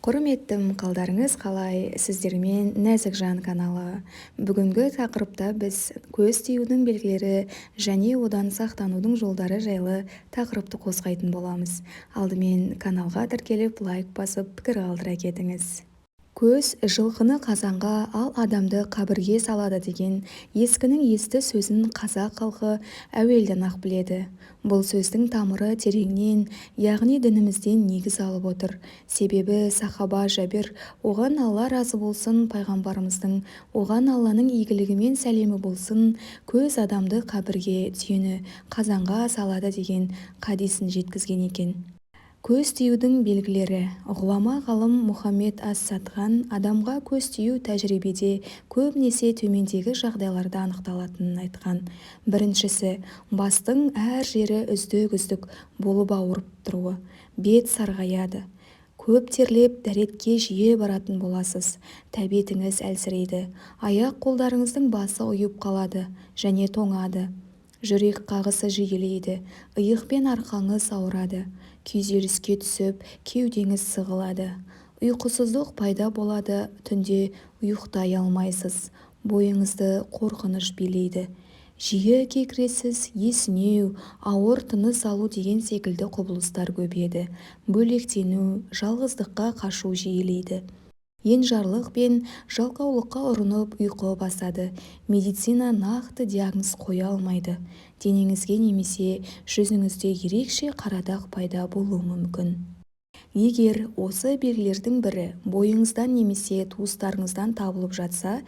Құрметтім, қалдарыңыз қалай? Сіздермен Нәзік жан каналы. Бүгінгі тақырыпта біз көз тиюдің белгілері және одан сақтанудың жолдары жайлы тақырыпты қозғайтын боламыз. Алдымен каналға тіркеліп, лайк басып, пікір қалдыра кетіңіз. Көз жылқыны қазанға, ал адамды қабірге салады деген ескінің есті сөзін қазақ халқы әуелден-ақ біледі. Бұл сөздің тамыры тереңнен, яғни дінімізден негіз алып отыр. Себебі сахаба Жәбир, оған Алла разы болсын, пайғамбарымыздың, оған Алланың игілігі мен сәлемі болсын, көз адамды қабірге, түйені қазанға салады деген хадисін жеткізген екен. Көз тиюдің белгілері. Ғұлама ғалым Мұхаммед ас-Садған адамға көз тию тәжірибеде көбінесе төмендегі жағдайларда анықталатынын айтқан. Біріншісі, бастың әр жері үздік-үздік болып ауырып тұруы, бет сарғаяды. Көп терлеп, дәретке жиі баратын боласыз, тәбетіңіз әлсірейді, аяқ-қолдарыңыздың басы ұйып қалады және тоңады. Жүрек қағысы жиілейді, иық пен арқаңыз ауырады, күйзеліске түсіп, кеудеңіз сығылады. Ұйқысыздық пайда болады, түнде ұйықтай алмайсыз, бойыңызды қорқыныш билейді. Жиі кекіресіз, есінеу, ауыр тыныс алу деген секілді құбылыстар көбейеді. Бөлектену, жалғыздыққа қашу жиілейді. Енжарлық пен жалқаулыққа ұрынып, ұйқы басады. Медицина нақты диагноз қоя алмайды. Денеңізге немесе жүзіңізде ерекше қара дақ пайда болуы мүмкін. Егер осы белгілердің бірі бойыңыздан немесе туыстарыңыздан табылып жатса,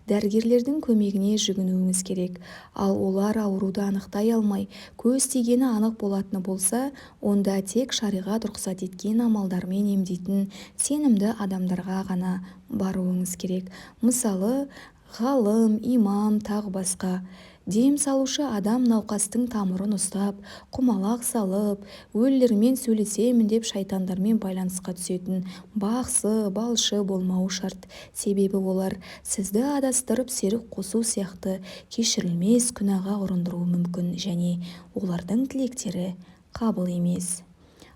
дәрігерлердің көмегіне жүгінуіңіз керек. Ал олар ауруды анықтай алмай, көз тигені анық болатыны болса, онда тек шариғат рұқсат еткен амалдармен емдейтін сенімді адамдарға ғана баруыңыз керек. Мысалы, ғалым, имам, тағы басқа. Дем салушы адам науқастың тамырын ұстап, құмалақ салып, өлілермен сөйлесемін деп шайтандармен байланысқа түсетін бақсы, балшы болмауы шарт. Себебі олар сізді адастырып, серік қосу сияқты кешірілмес күнәға ұрындыруы мүмкін және олардың тілектері қабыл емес.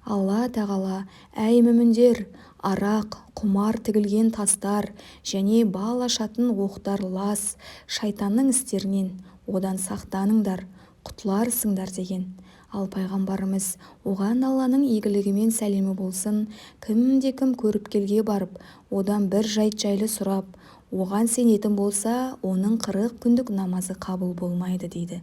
Алла тағала: «Әй мүміндер, арақ, құмар, тігілген тастар және бал ашатын оқтар лас, шайтанның істерінен, одан сақтаныңдар, құтыларсыңдар», – деген. Ал пайғамбарымыз, оған Алланың игілігі мен сәлемі болсын, кімде-кім көріпкелге барып, одан бір жайт жайлы сұрап, оған сенетін болса, оның 40 күндік намазы қабыл болмайды дейді.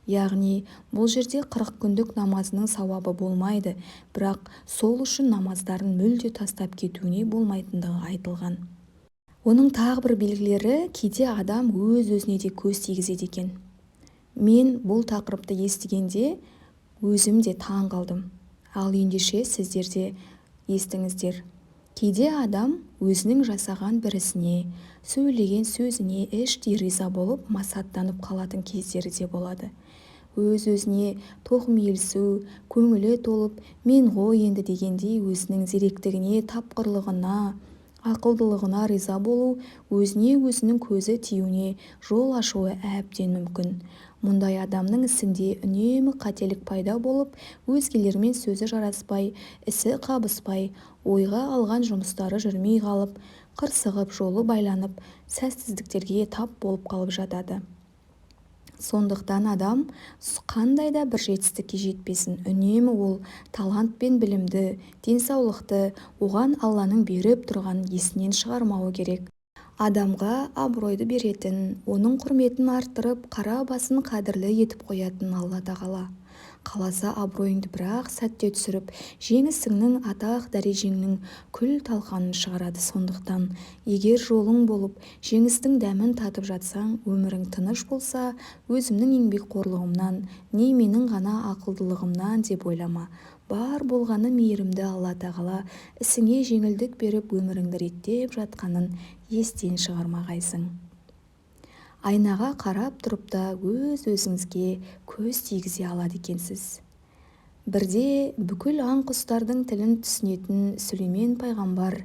Яғни бұл жерде 40 күндік намазының сауабы болмайды, бірақ сол үшін намаздарын мүлде тастап кетуіне болмайтындығы айтылған. Оның тағы бір белгілері, кейде адам өз-өзіне де көз тигізеді екен. Мен бұл тақырыпты естігенде өзім де таң қалдым. Ал ендеше сіздер де естіңіздер. Кейде адам өзінің жасаған бір ісіне, сөйлеген сөзіне іштей риза болып, масаттанып қалатын кездері де болады. Өз-өзіне тоқмейілсу, көңілі толып, мен ғой енді дегендей өзінің зеректігіне, тапқырлығына, ақылдылығына риза болу өзіне өзінің көзі тиюіне жол ашуы әбден мүмкін. Мұндай адамның ісінде үнемі қателік пайда болып, өзгелермен сөзі жараспай, ісі қабыспай, ойға алған жұмыстары жүрмей қалып, қырсығып жолы байланып, сәтсіздіктерге тап болып қалып жатады. Сондықтан адам қандай да бір жетістікке жетпесін, үнемі ол талант пен білімді, денсаулықты оған Алланың беріп тұрғанын есінен шығармауы керек. Адамға абыройды беретін, оның құрметін арттырып, қара басын қадірлі етіп қоятын Алла тағала. Қаласа абыройыңды бір-ақ сәтте түсіріп, жеңісіңнің, атақ-дәрежеңнің күл-талқанын шығарады. Сондықтан егер жолың болып, жеңістің дәмін татып жатсаң, өмірің тыныш болса, өзімнің еңбекқорлығымнан, не менің ғана ақылдылығымнан деп ойлама. Бар болғаны мейірімді Алла тағала ісіңе жеңілдік беріп, өміріңді реттеп жатқанын естен шығармағайсың. Айнаға қарап тұрып та өз-өзіңізге көз тигізе алады екенсіз. Бірде бүкіл аң-құстардың тілін түсінетін Сүлеймен пайғамбар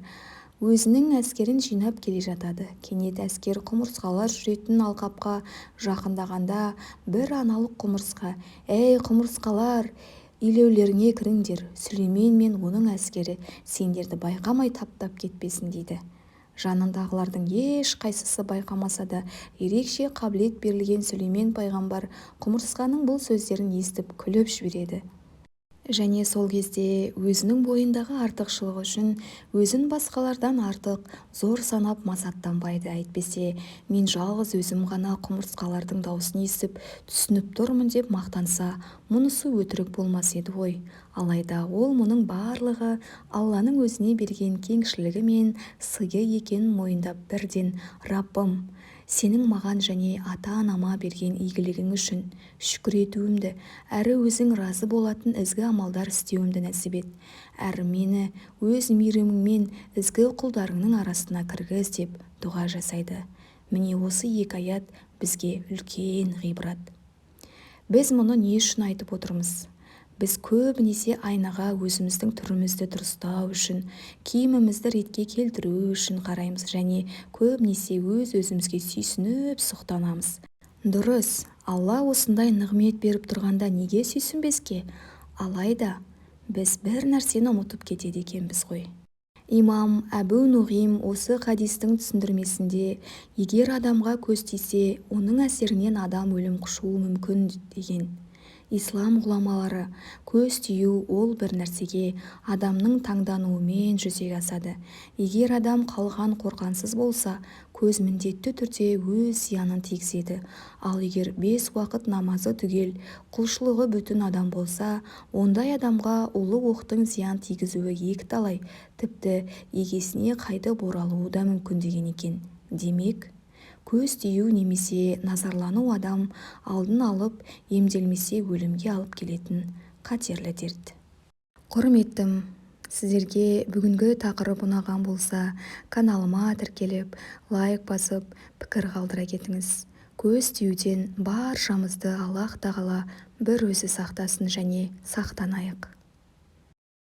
өзінің әскерін жинап келе жатады. Кенет әскер құмырсқалар жүретін алқапқа жақындағанда бір аналық құмырсқа: «Әй, құмырсқалар, Илеулеріңе кіріңдер, Сүлеймен мен оның әскері сендерді байқамай таптап кетпесін, дейді. Жанындағылардың ешқайсысы байқамаса да, ерекше қабілет берілген Сүлеймен пайғамбар құмырсқаның бұл сөздерін естіп күліп жібереді. Және сол кезде өзінің бойындағы артықшылығы үшін өзін басқалардан артық, зор санап масаттанбайды. Әйтпесе, мен жалғыз өзім ғана құмырсқалардың даусын естіп, түсініп тұрмын деп мақтанса, мұнысы өтірік болмас еді ғой. Алайда ол мұның барлығы Алланың өзіне берген кеңшілігі мен сыйы екенін мойындап бірден Раббым, сенің маған және ата-анама берген игілігің үшін шүкір етуімді, әрі өзің разы болатын ізгі амалдар істеуімді нәсіп ет, әрі мені өз мейіріміңмен ізгі құлдарыңның арасына кіргіз деп дұға жасайды. Міне осы екі аят бізге үлкен ғибрат. Біз мұны не үшін айтып отырмыз? Біз көбінесе айнаға өзіміздің түрімізді дұрыстау үшін, киімімізді ретке келтіру үшін қараймыз және көбінесе өз-өзімізге сүйсініп, сұқтанамыз. Дұрыс, Алла осындай нығмет беріп тұрғанда неге сүйсінбеске? Алайда біз бір нәрсені ұмытып кетеді екенбіз ғой. Имам Әбу Нуғим осы хадистің түсіндірмесінде, егер адамға көз тисе, оның әсерінен адам өлім құшуы мүмкін деген. Ислам ғұламалары көз тию ол бір нәрсеге адамның таңдануымен жүзеге асады. Егер адам қалған қорғансыз болса, көз міндетті түрде өз зиянын тигізеді. Ал егер бес уақыт намазы түгел, құлшылығы бүтін адам болса, ондай адамға улы оқтың зиян тигізуі екіталай, тіпті егесіне қайтып оралуы да мүмкін деген екен. Демек, көз тию немесе назарлану адам алдын алып емделмесе өлімге алып келетін қатерлі дерт. Құрметтім, сіздерге бүгінгі тақырып ұнаған болса, каналыма тіркеліп, лайк басып, пікір қалдыра кетіңіз. Көз тиюден баршамызды Аллах Тағала бір өзі сақтасын және сақтанайық.